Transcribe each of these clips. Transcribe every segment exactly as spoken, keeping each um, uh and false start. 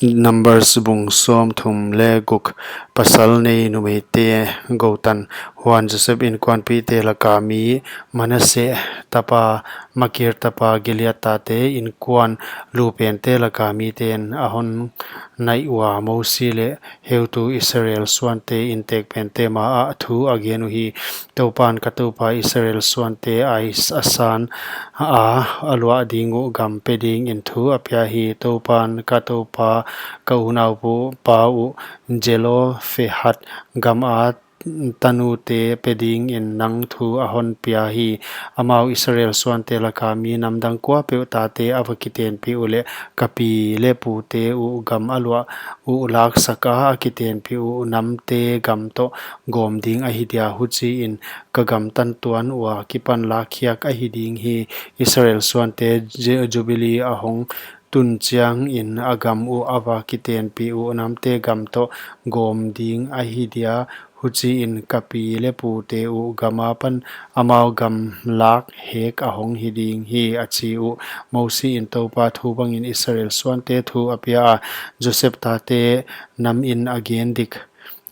Numbers bung sawmthum leh guk. Pasal nei numeite goutan. Huan Joseph inkuanpihte laka mi, Manasseh tapa, Makir tapa Gilead tate inkuan lupente laka miten a hon naih ua, Mosi leh heutu Israel suante intekpente maah thu a gen uhi. Toupan ka toupa Israel suante a is a san a, a luah ding uh gam pe dingin thu a pia hi. Toupan ka toupa, ka unaupa uh Zelophehad gama tanute pe dingin nang thu a hon pia hi. Amau Israel suante laka mi namdang kuapeuh tate a va kitenpih uleh, ka pi leh pute uh gam a luah uh laksaka a kitenpih uh namte gam toh gawm ding ahi dia, huchiin ka gam tantuan ua kipan lakkhiak ahi ding hi. Israel suante Ju-, Jubilee a hong tun chiangin a gam uh a va kitenpih uh namte gam toh gawm ding ahi dia, huchiin ka pi leh pute uh gama pan amau gam lak hek a hong hi ding hi, a chi uh. Mosi in Toupa thu bangin Israel suante thu a pia a, Joseph tate namin a gen dik,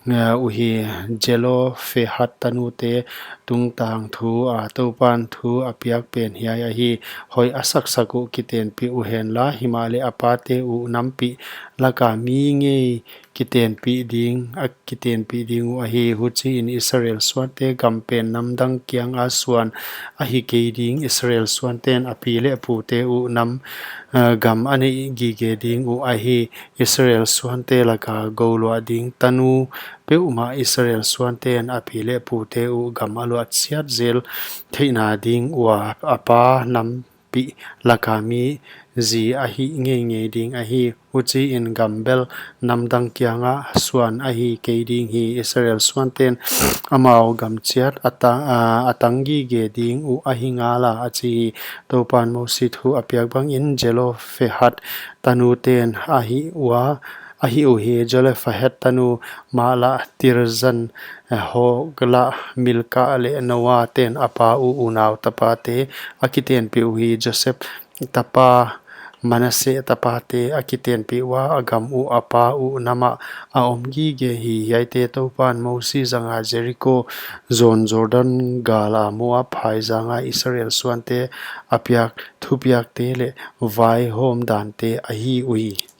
eh, uhi. Zelophehad tanute tungtang thu a Toupan thu a piak pen hiai ahi. Hoih a saksak uh kitenpih uhenla, himahleh a pate uh nampih laka mi ngei kitenpih ding, a kitenpih ding uh ahi. Huchiin Israel suante gam pen namdang kianga suan ahi kei ding, Israel suanten a pi leh pute uh nam, eh, gam a neih gige ding uh ahi. Israel suante laka gouluah ding tanu peuhmah Israel suanten a pi leh pute uh gam a luah chiat zel theihna ding ua a pa nampih laka mi zi a hih ngeingei ding ahi. Huchiin gam bel namdang kianga suan ahi kei ding hi. Israel suanten amau gam chiat a ta-, a, a tang gige ding uh ahi ngala, a chi hi. Toupan Mosi thu a piak bangin Zelophehad tanuten a hih ua, a hih uhi. Zelophehad tanu Mahlah, Tirzah, eh, Hoglah, Milkah leh Noa ten a pa uh unau tapate a kitenpih uhi. Joseph tapa Manasseh tapate a kitenpih ua, a gam uh a pa uh namah a om gige hi. Hiaite Toupan Mosi zanga Jeriko zawn Jordan gala Moab phaizanga Israel suante a piak thupiakte leh vaihawm dante ahi uhi.